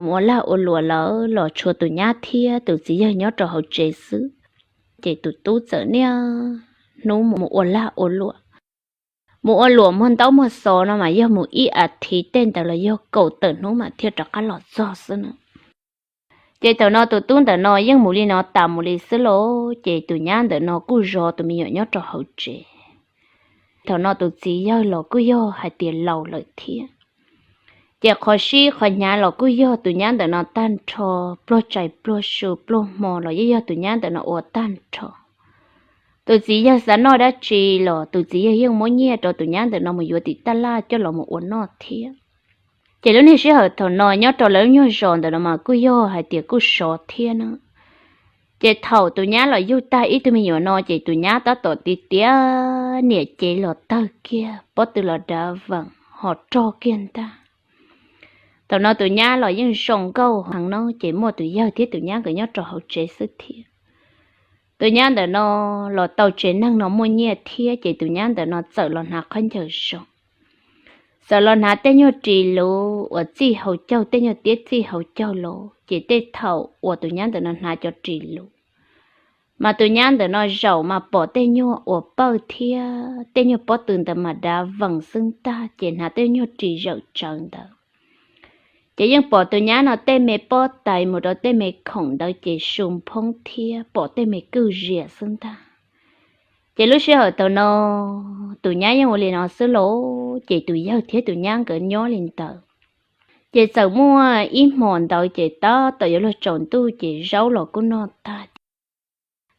mus ua lag ua luam lawm los tshuav tus nyab thiab tus txiv yawg nyob rau hauv tsev xwb. Ces tus tub txawm niaj hnub mus ua lag ua luam, mus ua luam muag ntaub muag xov no mas yog mus ib as thiv tej ntawd los yog kaum tawm hnub mas thiaj rov qab los txog xwb na. Ces thaum no tus tub ntawm no yeej mus li no tas mus li xwb lauj, ces tus nyab ntawm no kuj zov tus me nyuam nyob rau hauv tsev. Thaum no tus txiv yawg los kuj yog hais tias laus lawm thiab, ces qhov sib qhov hnyav los kuj yog tus nyab ntawm no tag nrho, pluag tshais pluag su pluag hmo los yeej yog tus nyab ntawm no ua tag nrho. Tus txiv yawg xav noj dab tsi los tus txiv yawg yeej muab nyiaj rau tus nyab ntawm no mus yuav tim taj laj coj los mus ua noj thiab. Ces lub niag sij hawm thaum no nyob rau lawv lub nyuag zos ntawm no mas kuj yog hais tias kuj sov thiab na. Ces thaum tus nyab los yug tag ib tug me nyuam no ces tus nyab tab tom tiv tiav niam cev los tawg kiag, pob tw los dav veem ho rog kiag ntag. Thaum no tus nyab los yeej zoo nkauj heev no ces muaj tus yawg thiab tus nyab nkawd nyob rau hauv tsev xwb thiab. Tus nyab ntawm no los tau tsev neeg no muaj nyiaj thiab ces tus nyab ntawm no txawm los hnav khaub ncaws zoo, txawm los hnav tej nyuag ris luv uas txij hauv caug, tej nyuag tiab txij hauv caug los ces tej thaum uas tus nyab ntawm no hnav cov ris luv mas tus nyab ntawm no zaum mas pom tej nyuag uas pawj thiab tej nyuag pob tw ntawd mas dav veem xwb ntag, ces hnav tej nyuag ris zawm tsawv ntawd. Ces yeej pom tus nyab no tej me pob tais mus rau tej me khoom ntawd ces su nphoob thiab pom tej me kwj zias xwb ntag. Ces lub sij hawm thaum no tus nyab yeej ua li no xwb lauj, ces tus yawg thiab tus nyab nkawd nyob li ntawd. Ces txawm muaj ib hmo ntawd ces tab tom yuav luag tsaus ntuj ces zaub los kuj noj tag.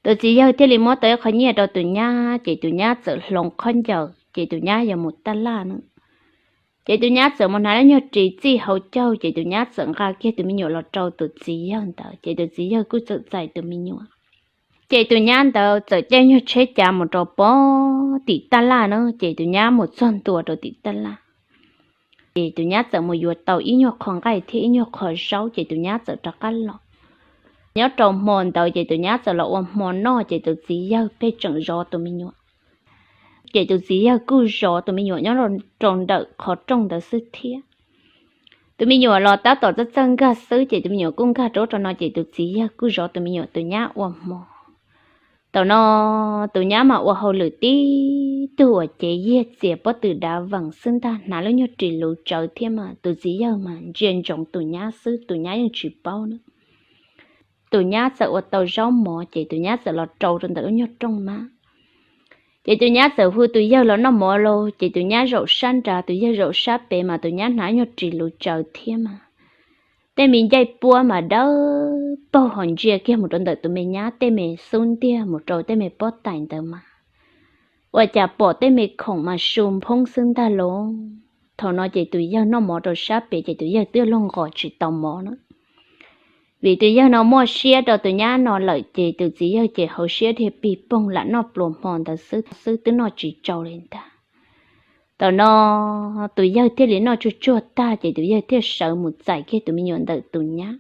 Tus txiv yawg thiaj li muab tau ib qho nyiaj rau tus nyab ces tus nyab txawm hloov khaub ncaws ces tus nyab yuav mus taj laj na. Ces tus nyab txawm mus hnav lub nyuag ris txij hauv caug ces tus nyab txawm nqa kiag tus me nyuam los rau tus txiv yawg ntawd ces tus txiv yawg kuj txawm txais tus me nyuam. Ces tus nyab ntawd txawm caij nyuag tsheb cav mus rau pem tim taj laj na, ces tus nyab mus txog ntua rau tim taj laj. Ces tus nyab txawm mus yuav tau ib nyuag qho nqaij thiab ib nyuag qho zaub ces tus nyab txawm rov qab los. Nyob rau hmo ntawd ces tus nyab txawm los ua hmo noj ces tus txiv yawg pheej tseem zov tus me nyuam. Ces tus txiv yawg kuj zov tus me nyuam nyob rau ntawm qhov rooj ntawd xwb thiab. Tus me nyuam los tab tom txawj txawj nkag xwb ces tus me nyuam kuj nkag rau ub rau no ces tus txiv yawg kuj zov tus me nyuam tus nyab ua hmo. Thaum no tus nyab mas ua hauj lwm tib tug uas cev yiag txias pob tw dav veem xwb ntag, hnav lub nyuag ris luv tsawv thiab mas tus txiv yawg mas ntsia ntsoov tus nyab xwb, tus nyab yeej tsis paub na. Tus nyab txawm ua tau zaub mov ces tus nyab txawm los rau rau ntawm lub nyuag rooj mab. Ces tus nyab txawm hu tus yawg los noj mov lauj, ces tus nyab zaum sab nrad, tus yawg zaum sab pem mas tus nyab hnav nyuag ris luv tsawv thiab mas tej me ncaij puab mas dawb paug ho ntsia kiag mus rau ntawm tus me nyab tej me xub ntiag mus rau tej me pob tais ntawd mas ua cas pom tej me khoom mas su nphoob xwb ntag lauj. Thaum no ces tus yawg noj mov rau sab pem ces tus yawg twb luag nqos tsis tau mov na. Vim tus yawg no muaj siab rau tus nyab no lawm ces tus txiv yawg ces hauv siab dhia pig poog lam noj pluas hmo ntawd xwb xwb twb noj tsis tsau li ntag. Thaum no tus yawg thiaj li noj tsuag tsuag tag ces tus yawg thiaj sawv mus txais kiag tus me nyuam ntawm tus nyab.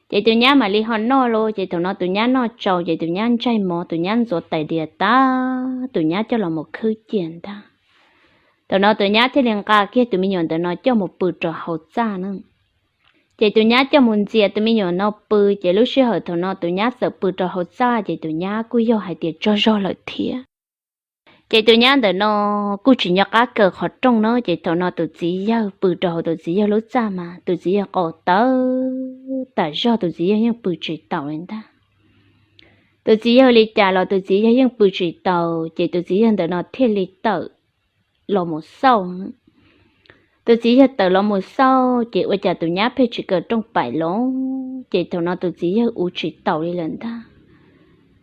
Ces tus nyab mam li ho noj lauj, ces thaum no tus nyab noj tsau ces tus nyab ntsaig mov, tus nyab ntxuav tais diav tag tus nyab coj los mus khwb cia ntag. Thaum no tus nyab thiaj li nqa kiag tus me nyuam ntawm no coj mus pw rau hauv txaj na. Ces tus nyab coj mus ntxias tus me nyuam no pw, ces lub sij hawm thaum no tus nyab txawm pw rau hauv txaj ces tus nyab kuj yog hais tias tsaug zog lawm thiab. Ces tus nyab ntawm no kuj tsis nco qab kaw qhov rooj na, ces thaum no tus txiv yawg pw rau hauv tus txiv yawg lub txaj mas tus txiv yawg qaug tawv tas zog, tus txiv yawg yeej pw tsis taus li ntag. Tus txiv yawg li cas los tus txiv yawg yeej pw tsis taus, ces tus txiv yawg ntawm no thiaj li tawm los mus xauj. Tus txiv yawg tawm los mus xauj ces ua cas tus nyab pheej tsis kaw rooj paim los, ces thaum no tus txiv yawg ua tsis taus li lawm ntag.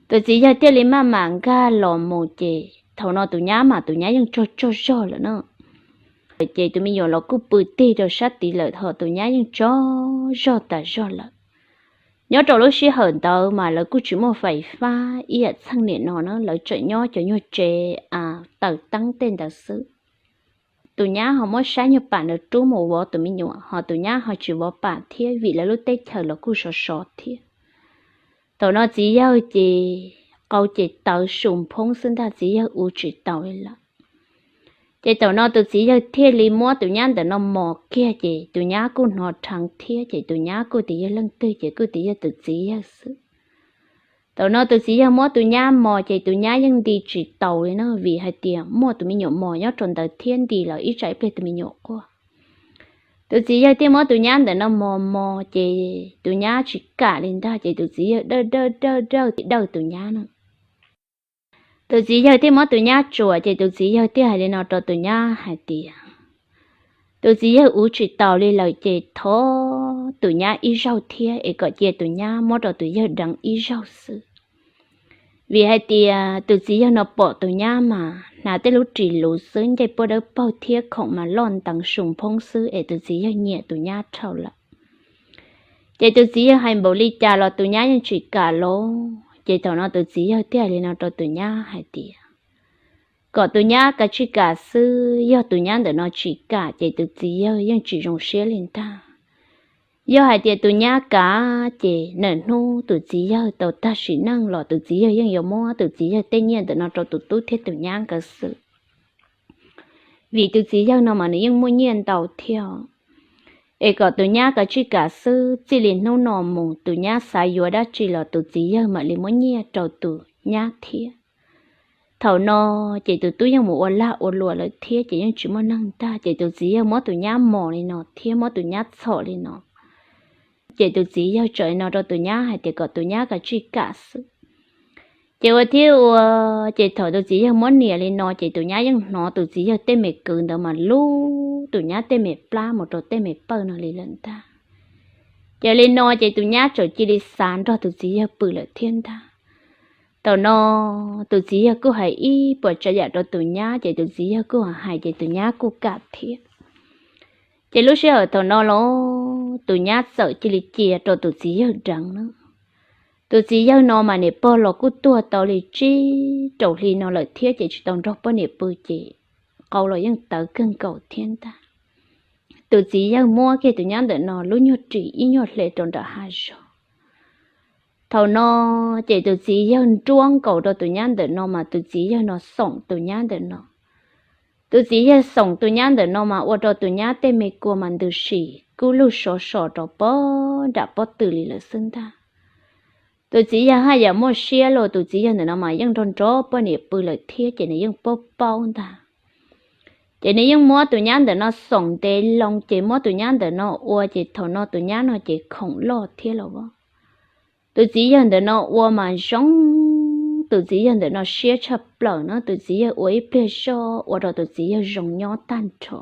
Tus txiv yawg thiaj li maj mam nkag los mus ces thaum no tus nyab mas tus nyab yeej tsaug tsaug zog lawm na. Ces tus me nyuam los kuj pw tig rau sab tid lawm ho tus nyab yeej tsaug zog tas zog lawm. Nyob rau lub sij hawm ntawd mas lawv kuj tsis muaj fais fab ib yam txheej niam no na, lawv tseem nyob cov nyuag tsev taws teeb tej ntawd xwb. Tus nyab ho muab sab nyuag pam ntawd rub mus vov tus me nyuam, ho tus nyab ho tsis vov pam thiab vim lawv lub teb chaws los kuj sov sov thiab. Thaum no txiv yawg ces qau ces tawv su nphoob xwb ntag, txiv yawg ua tsis taus li lawm. Ces thaum no tus txiv yawg thiaj li muab tus nyab ntawm no mos kiag, ces tus nyab kuj hnov rheev thiab, ces tus nyab kuj tias yog leej twg, ces kuj tias yog tus txiv yawg xwb. Thaum no tus txiv yawg muab tus nyab mos, ces tus nyab yeej nti tsis taus li no, vim hais tias muaj tus me nyuam mos nyob rau ntawd thiab, nti los ib tsam ib pliag tus me nyuam quaj. Tus txiv yawg thiaj muab tus nyab ntawm no mos mos, ces tus nyab tsis kam li ntag, ces tus txiv yawg dawj dawj dawj dawj tus nyab no. Tus txiv yawg thiaj muab tus nyab tsuam, ces tus txiv yawg thiaj hais li no rau tus nyab hais tias, tus txiv yawg uv tsis taus li lawm, ces thov tus nyab ib zaug thiab, es kom cia tus nyab muab rau tus yawg deev ib zaug xwb. Vim hais tias tus txiv yawg no pom tus nyab mas hnav tej lub ris luv xwb, ncej puab dawb paug thiab khoom mas loj nteev su nphoob xwb, es tus txiv yawg nyiam tus nyab dhau lawm. Ces tus txiv yawg hais npaum li cas los tus nyab yeej tsis kam los, ces thaum no tus txiv yawg thiaj hais li no rau tus nyab hais tias, kom tus nyab kav tsij kam xwb, yog tus nyab ntawm no tsis kam ces tus txiv yawg yeej tsis zoo siab li ntag. Yog hais tias tus nyab kam, ces naj hnub tus txiv yawg tau tag sim neej los tus txiv yawg yeej yuav muab tus txiv yawg tej nyiaj ntawm no rau tus tub thiab tus nyab nkawd xwb. Vim tus txiv yawg no mas nws yeej muaj nyiaj ntau thiab. Es kom tus nyab kav tsij kam xwb, txij li hnub no mus tus nyab xav yuav dab tsi los tus txiv yawg mam li muab nyiaj rau tus nyab thiab. Thaum no ces tus tub yeej mus ua lag ua luam lawm thiab, ces yeej tsis muaj neeg ntag, ces tus txiv yawg muab tus nyab mos li no thiab muab tus nyab txhom li no. Ces tus txiv yawg tseem no rau tus nyab hais tias kom tus nyab kav tsij kam xwb. Ces ua thiab ua, ces thaum tus txiv yawg muab nias li no, ces tus nyab yeej hnov tus txiv yawg tej me kwv ntawd mas lub tus nyab tej me plab mus rau tej me pawj no li lawm ntag. Ces li no ces tus nyab tseem cia li xav nrog tus txiv yawg pw lawm thiab ntag. Thaum no tus txiv yawg kuj hais ib puas tsav yam rau tus nyab, ces tus txiv yawg kuj hais, ces tus nyab kuj kam thiab. Ces lub sij hawm thaum no los tus nyab txawm cia li cia rau tus txiv yawg deev na. Tus txiv yawg no mas niam pog los kuj tuag tau li tsib rau hli no lawm thiab, ces tsis tau nrog poj niam pw, ces qau los yeej tawv kawg nkaus thiab ntag. Tus txiv yawg muab kiag tus nyab ntawm no lub nyuag ris ib nyuag hle rau nram hav zog. Thaum no ces tus txiv yawg nruab nkaus rau tus nyab ntawm no mas tus txiv yawg no xoom tus nyab ntawm no. Tus txiv yawg xoom tus nyab ntawm no mas ua rau tus nyab tej me kua mas ntws sim kub lug sov so rau pob nram pob tw li lawm xwb ntag. Tus txiv yawg haj yam muaj siab los tus txiv yawg ntawm no mas yeej nrog nrog poj niam pw lawm thiab, ces nws yeej paub paub ntag. Ces nws yeej muab tus nyab ntawm no xoom ntev loo, ces muab tus nyab ntawm no ua, ces thaum no tus nyab no ces khoom loj thiab los as. Tus txiv yawg ntawm no ua mas zoo, tus txiv yawg ntawm no siab tshaj plaws no, tus txiv yawg ua ib pliag zog ua rau tus txiv yawg zoo nyob tag nrho.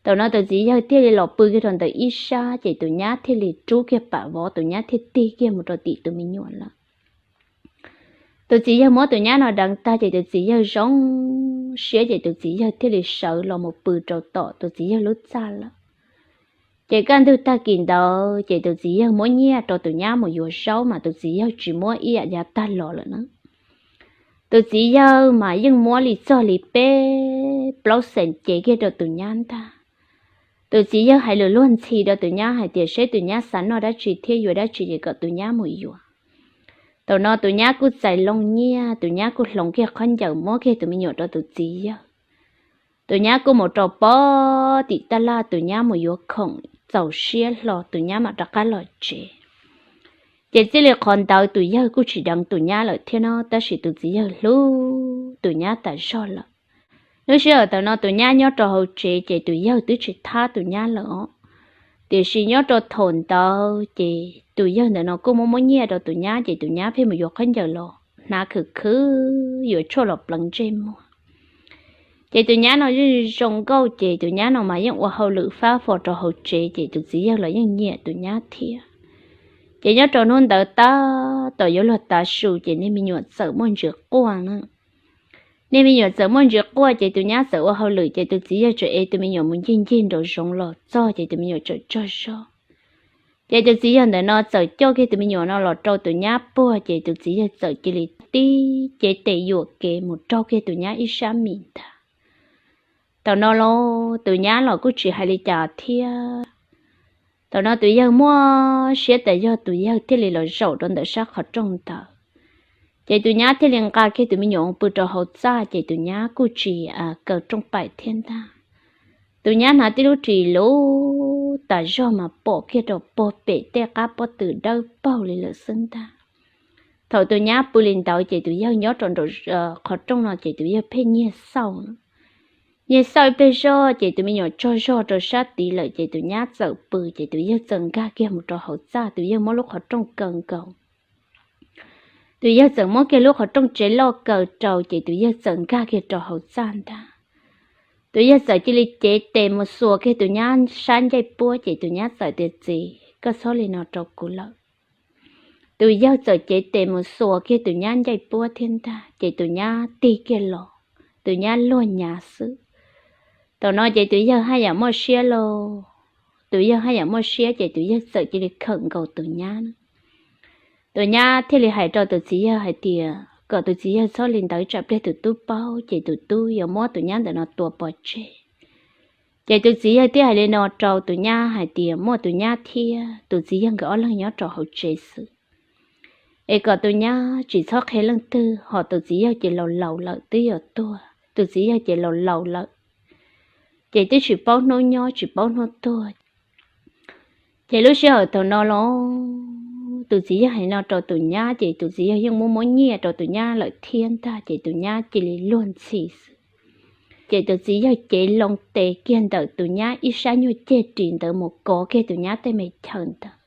Thaum no tus txiv yawg thiaj li los pw kiag rau ntawm ib sab, ces tus nyab thiaj li rub kiag pam vov, tus nyab thiaj tig kiag mus rau tim tus me nyuam lawm. Tus txiv yawg muab tus nyab no deev tag, ces tus txiv yawg zoo siab, ces tus txiv yawg thiaj li sawv los mus pw rau tom tus txiv yawg lub txaj lawm. Ces kaj ntug tag kis ntawd ces tus txiv yawg muab nyiaj rau tus nyab mus yuav zaub, mas tus txiv yawg tsis muab ib yam yav tag los lawm na. Tus txiv yawg mas yeej muab li txog li peb plaub xees cev kiag rau tus nyab ntag. Tus txiv yawg hais lus luag ntxhi rau tus nyab hais tias seb tus nyab xav noj dab tsi thiab yuav dab tsi ces kom tus nyab mus yuav. Thaum no tus nyab kuj txais loo nyiaj, tus nyab kuj hloov kiag khaub ncaws muab kiag tus me nyuam rau tus txiv yawg. Tus nyab kuj mus rau pob tim taj laj, tus nyab mus yuav khoom txaus siab hlo, tus nyab mam rov qab los tsev. Ces txij li qhov ntawd tus yawg kuj tsis deev tus nyab lawm thiab no, tab sis tus txiv yawg hlub tus nyab tas zog lawm. Lub sij hawm thaum no tus nyab nyob rau hauv tsev, ces tus yawg twb tsis thab tus nyab lawm os. Tiam sis nyob rau thaum ntawd ces tus yawg ntawm no kuj muab muab nyiaj rau tus nyab, ces tus nyab pheej mus yuav khaub ncaws los hnav khwv khwv yuav tshuaj los pleev ntsej muag. Ces tus nyab no yeej zoo nkauj, ces tus nyab no mas yeej ua hauj lwm fab fo rau hauv tsev, ces tus txiv yawg los yeej nyiam tus nyab thiab. Ces nyob rau hnub ntawd tab tom yuav luag tav su, ces niag me nyuam txawm muaj ntsis quaj na. Niag me nyuam txawm muaj ntsis quaj, ces tus nyab txawm ua hauj lwm, ces tus txiv yawg txawm ev tus me nyuam mus ncig ncig nraum zoov los txog, ces tus me nyuam txawm tsaug zog. Ces tus txiv yawg ntawm no txawm coj kiag tus me nyuam no los rau tus nyab puag, ces tus txiv yawg txawm cia li tib cev tes yuam kev mus raug kiag tus nyab ib sab mis ntag. Thaum no los tus nyab los kuj tsis hais li cas thiab. Thaum no tus yawg muaj siab tas zog, tus yawg thiaj li los zaum rau ntawm sab qhov rooj ntawd. Ces tus nyab thiaj li nqa kiag tus me nyuam mus pw rau hauv txaj, ces tus nyab kuj tsis kaw rooj paim thiab ntag. Tus nyab hnav tib lub ris luv tas zog mas pom kiag rau pog pem tej qab pob tw dawb paug li lawm xwb ntag. Thaum tus nyab pw li ntawd ces tus yawg nyob rau nraum qhov rooj no ces tus yawg pheej nyiag xauj. Nyiag xauj ib pliag zog ces tus me nyuam tsaug zog rau sab tid lawm ces tus nyab txawm pw ces tus yawg txawm nkag kiag mus rau hauv txaj, tus yawg muab lub qhov rooj kaw nkaus. Tus yawg txawm muab kiag lub qhov rooj tsev loj kaw rau ces tus yawg txawm nkag kiag rau hauv txaj ntag. Tus yawg txawm cia li cev tes mus xuas kiag tus nyab sab ncej puab ces tus nyab txawm tias, Txiv, koj txhob li no rau kuv lawm. Tus yawg txawm cev tes mus xuas kiag tus nyab ncej puab thiab ntag ces tus nyab tig kiag los, tus nyab luag nyav xwb. Thaum no ces tus yawg haj yam muaj siab lauj, tus yawg haj yam muaj siab ces tus yawg txawm cia li khawm nkaus tus nyab. Tus nyab thiaj li hais rau tus txiv yawg hais tias kom tus txiv yawg txhob li ntawd tsam pliag tus tub paub ces tus tub yuav muab tus nyab ntawm no tua pov tseg. Ces tus txiv yawg thiaj hais li no rau tus nyab hais tias, Muaj tus nyab thiab tus txiv yawg nkawd ob leeg nyob rau hauv tsev xwb, es kom tus nyab tsis txhob qhia leej twg, hos tus txiv yawg ces laus laus lawm twb yuav tuag, tus txiv yawg ces laus laus lawm, ces twb tsis paub hnub nyob tsis paub hnub tuag. Ces lub sij hawm thaum no los tus txiv yawg hais no rau tus nyab ces tus txiv yawg yeej muab muab nyiaj rau tus nyab lawm thiab ntag ces tus nyab cia li luag ntxhi xwb. Ces tus txiv yawg cev loo tes kiag ntawm tus nyab ib sab nyuag ceg ris ntawd mus kov kiag tus nyab tej me chaw ntawd.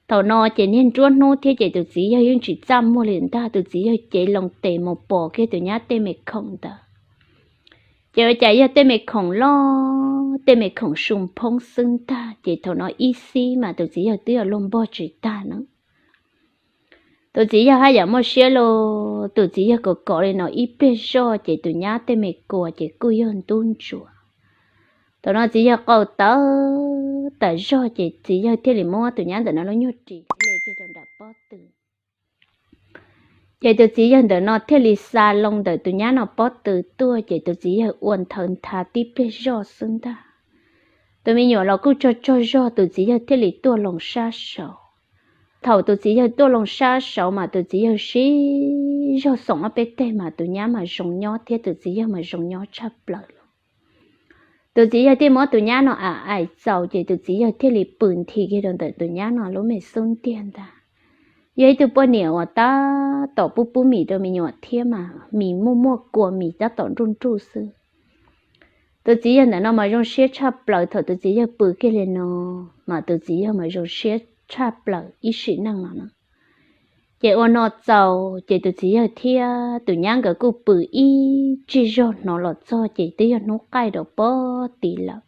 Thaum no ces niag nruab hnub thiab ces tus txiv yawg yeej tsis txaj muag li ntag, tus txiv yawg cev loo tes mus pos kiag tus nyab tej me khoom ntawd. Ces ua cas yog tej me khoom loj, tej me khoom su phoob xwb ntag, ces thaum no ib xib mas tus txiv yawg twb yuav luag npog tsis tag no. Tus txiv yawg haj yam muaj siab los tus txiv yawg kov kov li no ib pliag zoj ces tus nyab tej me kua ces kuj yog ntub ntsuav. Thaum no txiv yawg qaug tawv tas zog ces txiv yawg thiaj li muab tus nyab ntawm no lub nyuag ris hle kiag rau nram pob tw. Ces tus txiv yawg ntawm no thiaj li xa loo ntawm tus nyab no pob tw tuaj ces tus txiv yawg ua nthaw nthav tib pliag zoj xwb ntag. Tus me nyuam los kuj tsaug tsaug zog, tus txiv yawg thiaj li tuaj loo sab saud. Thaum tus txiv yawg tuaj loo sab saud mas tus txiv yawg sib zog xoom ob peb teg mas tus nyab mas zoo nyob thiab tus txiv yawg mas zoo nyob tshaj plaws los. Tus txiv yawg thiaj muab tus nyab no a ais txaus ces tus txiv yawg thiaj li pw nthi kiag rau ntawm tus nyab no lub me xub ntiag ntag. Yog ib tug poj niam uas tab tom pub pub mis rau me nyuam thiab mas mis muaj muaj kua mis tab tom nruj nruj xwb. Tus txiv yawg ntawm no mas zoo siab tshaj plaws, thaum tus txiv yawg pw kiag li no mas tus txiv yawg mas zoo siab tshaj plaws ib sim neej no na. Ces ua no txaus ces tus txiv yawg thiab tus nyab nkawd kuj pw ib tsig zog hnov los txog ces twb yog hnub qaij rau pob tid lawm.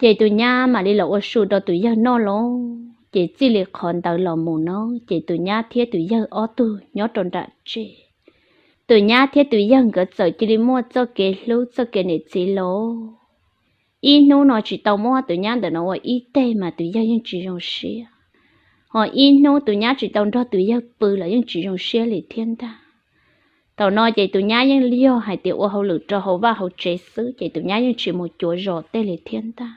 Ces tus nyab mam li los ua su rau tus yawg noj los, ces txij li qhov ntawd los mus no ces tus nyab thiab tus yawg ob tug nyob rau nram tsev. Tus nyab thiab tus yawg nkawd txawm cia li muaj txoj kev hlub txoj kev niam txiv los. Ib hnub no tsis tau muab tus nyab ntawm no ua ib teg mas tus yawg yeej tsis zoo siab, hos ib hnub tus nyab tsis tau nrog tus yawg pw los yeej tsis zoo siab li thiab ntag. Thaum no ces tus nyab yeej yog hais tias ua hauj lwm rau hauv vaj hauv tsev xwb ces tus nyab yeej tsis mus cuav zos tej li thiab ntag.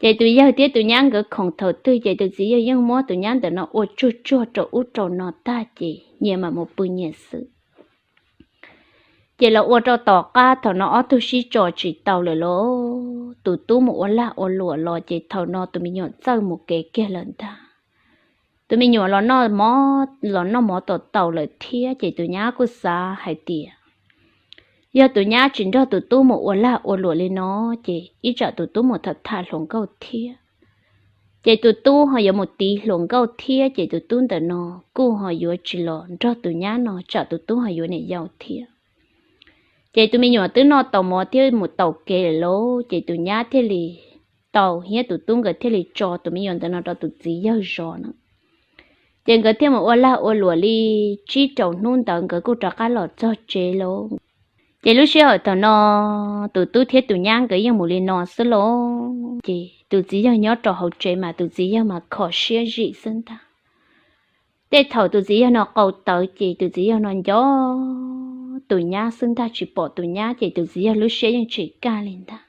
Ces tus yawg thiab tus nyab nkawd khoom thaum twg ces tus txiv yawg yeej muab tus nyab ntawm no ua tsuag tsuag rau ub rau no tag ces nyias mam mus pw nyias xwb. Ces los ua rau tom qab thaum no ob tug sib tso tsis tau lawm los tus tub mus ua lag ua luam los ces thaum no tus me nyuam txawj mus kev kiag lawm ntag. Tus me nyuam los noj mov, los noj mov tau tau lawm thiab ces tus nyab kuj xav hais tias yog tus nyab tsis nrog tus tub mus ua lag ua luam li no ces ib tsam tus tub mus tham tham hluas nkauj thiab. Ces tus tub ho yuav mus tiv hluas nkauj thiab ces tus tub ntawm no kuj ho yuav tsis los nrog tus nyab no tsam tus tub ho yuav niam yau thiab. Ces tus me nyuam twb noj tau mov thiab mus tau kev lawm lauj ces tus nyab thiaj li tau thiab tus tub nkawd thiaj li tso tus me nyuam ntawm no rau tus txiv yawg zov na. Ces nkawd thiaj mus ua lag ua luam li tsib rau hnub ntawd nkawd kuj rov qab los txog tsev lauj. Ces lub sij hawm thaum no tus tub thiab tus nyab nkawd yeej mus li no xwb lauj, ces tus txiv yawg nyob rau hauv tsev mas tus txiv yawg mas kho siab zim xwb ntag. Tej thaum tus txiv yawg no qaug tawv ces tus txiv yawg no nco tus nyab xwb ntag, tsis pom tus nyab ces tus txiv yawg lub siab yeej tsis kaj li ntag.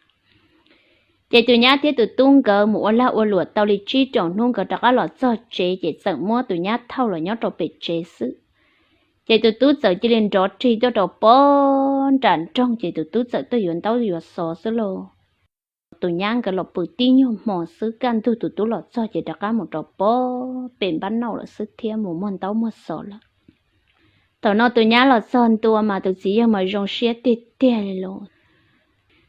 Ces tus nyab thiab tus tub nkawd mus ua lag ua luam tau li tsib rau hnub nkawd rov qab los txog tsev ces txawm muab tus nyab thauj los nyob rau pem tsev xwb. Ces tus tub txawm cia li nrov rig tuaj rau pem nram nroog, ces tus tub txawm tuaj yuav ntaub yuav xov xwb lauj. Tus nyab nkawd los pw tib nyuag hmo xwb, kaj ntug tus tub los txog ces rov qab mus rau pem npab nauj lawm xwb thiab, mus muag ntaub muag xov lawm. Thaum no tus nyab los txog ntua mas tus txiv yawg mas zoo siab tiag tiag li lauj.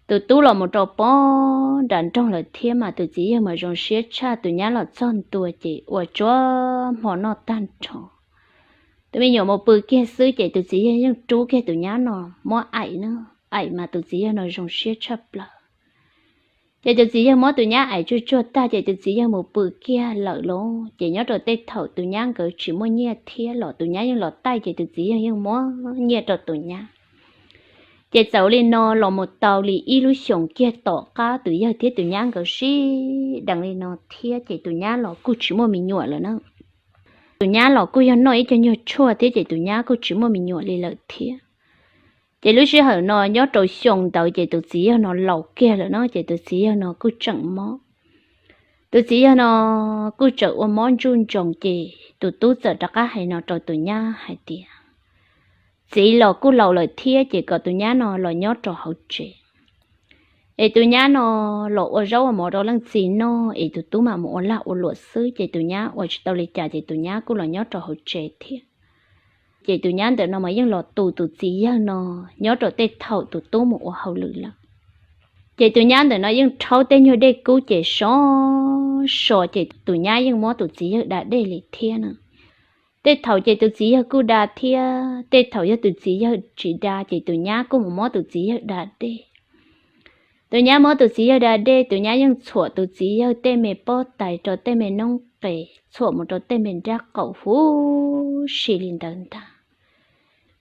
Tus tub los mus rau pem nram nroog lawm thiab mas tus txiv yawg mas zoo siab tshaj. Tus nyab los txog ntua ces ua tsuag hmo noj tag nrho, tus me nyuam mus pw kiag xwb ces tus txiv yawg yeej rub kiag tus nyab no muab aim na, aim mas tus txiv yawg no zoo siab tshaj plaws. Ces tus txiv yawg muab tus nyab aim tsuag tsuag tag ces tus txiv yawg mus pw kiag lawm lauj. Ces nyob rau tej thaum tus nyab nkawd tsis muaj nyiaj thiab los tus nyab yeej los taij ces tus txiv yawg yeej muab nyiaj rau tus nyab. Ces txawm li no los mus tau li ib lub xyoos kiag tom qab tus yawg thiab tus nyab nkawd sib deev li no thiab ces tus nyab los kuj tsis muaj me nyuam lawm na. Tus nyab los kuj yog noj ib co nyuag tshuaj thiab ces tus nyab kuj tsis muaj me nyuam li lawm thiab. Ces lub sij hawm no nyob rau xyoo ntawd ces tus txiv yawg no laus kiag lawm no ces tus txiv yawg no kuj tseem mob. Tus txiv yawg no kuj tseem ua mob ntsuj ntsoos ces tus tub txawm rov qab hais no rau tus nyab hais tias, txiv los kuj laus lawm thiab ces kom tus nyab no los nyob rau hauv tsev. Es tus nyab no los ua zaub ua mov rau leej txiv noj es tus tub mam mus ua lag ua luam xwb ces tus nyab ua tsis tau li cas ces tus nyab kuj los nyob rau hauv tsev thiab. Ces tus nyab ntawm no mas yeej los tu tus txiv yawg no nyob rau tej thaum tus tub mus ua hauj lwm lawm. Ces tus nyab ntawm no yeej rhaub tej nyuag dej kub ces so, so ces tus nyab yeej muab tus txiv yawg da dej li thiab na. Tej thaum ces tus txiv yawg kuj da thiab, tej thaum yog tus txiv yawg tsis da ces tus nyab kuj mus muab tus txiv yawg da dej. Tus nyab muab tus txiv yawg da dej, tus nyab yeej txhuam tus txiv yawg tej me pob tais rau tej me noob qes, txhuam mus rau tej me nrab qaum huv si li ntawd ntag.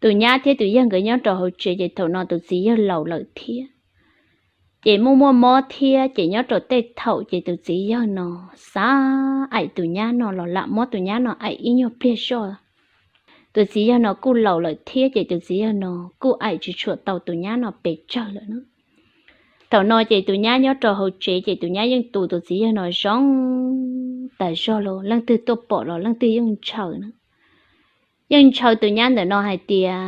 Tus nyab thiab tus yawg nkawd nyob rau hauv tsev ces thaum no tus txiv yawg laus lawm thiab. Ces muaj muaj mob thiab ces nyob rau tej thaum ces tus txiv yawg no xav aim tus nyab no los lam muab tus nyab no aim ib nyuag pliag zoj. Tus txiv yawg no kuj laus lawm thiab ces tus txiv yawg no kuj aim tsis tshua tau tus nyab no pes tsawg lawm na. Thaum no ces tus nyab nyob rau hauv tsev ces tus nyab yeej tu tus txiv yawg no zoo tas zog los leej twg tuaj pom los leej twg yeej ntshaw na. Yeej ntshaw tus nyab ntawm no hais tias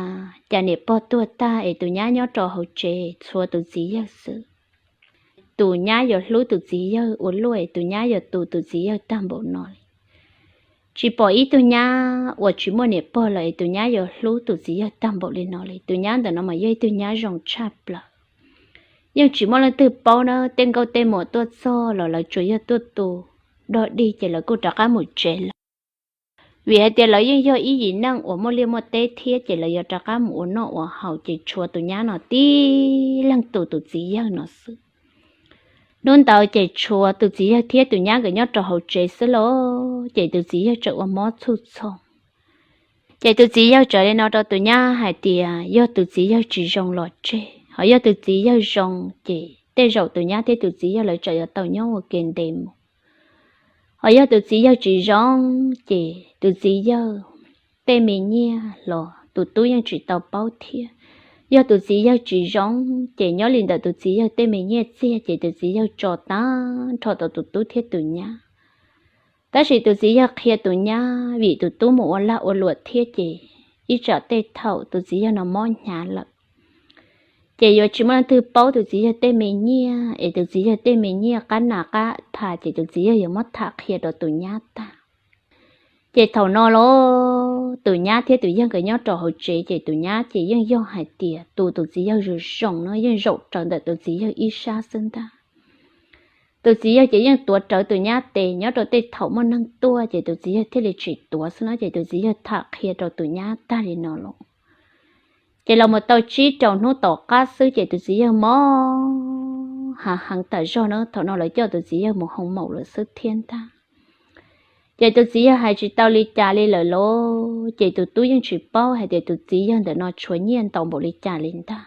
cas niam pog tuag tag es tus nyab nyob rau hauv tsev txhuav tus txiv yawg xwb. Tus nyab yuav hlub tus txiv yawg ua luaj es tus nyab yuav tu tus txiv yawg tag npaum no li. Tsis pom ib tug nyab uas tsis muaj niam pog lawm es tus nyab yuav hlub tus txiv yawg tag npaum li no li. Tus nyab ntawm no mas yog ib tug nyab zoo tshaj plaws. Yeej tsis muaj leej twg paub na, tej nkauj tej muam tuaj txog los lawv tsuas yog tuaj tu dog dig ces lawv kuj rov qab mus tsev lawm. Vim hais tias lawv yeej yog ib yim neej uas muaj liaj muaj teb thiab ces lawv yuav rov qab mus ua noj ua haus ces tshuav tus nyab no tib leeg tu tus txiv yawg no xwb. Hnub ntawd ces tshuav tus txiv yawg thiab tus nyab nkawd nyob rau hauv tsev xwb los ces tus txiv yawg tseem ua mob txhuj txhoo. Ces tus txiv yawg txawm li no rau tus nyab hais tias yog tus txiv yawg tsis zoo los tseg, ho yog tus txiv yawg zoo ces tej zaum tus nyab thiab tus txiv yawg lawv tseem yuav tau nyob ua ke ntev mus. Ho yog tus txiv yawg tsis zoo ces tus txiv yawg tej me nyiaj los tus tub yeej tsis tau paub thiab. Yog tus txiv yawg tsis zoo ces nyob li ntawm tus txiv yawg tej me nyiaj txiag ces tus txiv yawg tso tag nrho rau tus tub thiab tus nyab. Tab sis tus txiv yawg qhia tus nyab vim tus tub mus ua lag ua luam thiab ces ib tsam tej thaum tus txiv yawg no mob hnyav lawm ces yuav tsis muaj leej twg paub tus txiv yawg tej me nyiaj es tus txiv yawg tej me nyiaj qab nas qab pha ces tus txiv yawg yuav muab tham qhia rau tus nyab tag. Ces thaum no los tus nyab thiab tus yawg nkawd nyob rau hauv tsev ces tus nyab ces yeej yog hais tias tu tus txiv yawg zoo zoo no yeej zaum rawv ntawm tus txiv yawg ib sab xwb ntag. Tus txiv yawg ces yeej tuav rawv tus nyab tes nyob rau tej thaum muaj neeg tuaj ces tus txiv yawg thiaj li tsis tuav xwb no ces tus txiv yawg tham qhia rau tus nyab tag li no los. Ces los mus tau tsib rau hnub tom qab xwb ces tus txiv yawg mob hav heev tas zog na, thaum no lawv coj tus txiv yawg mus hoo maum lawm xwb thiab ntag. Ces tus txiv yawg hais tsis tau li cas li lawm los ces tus tub yeej tsis paub hais tias tus txiv yawg ntawm no tshuav nyiaj ntau npaum li cas li ntag.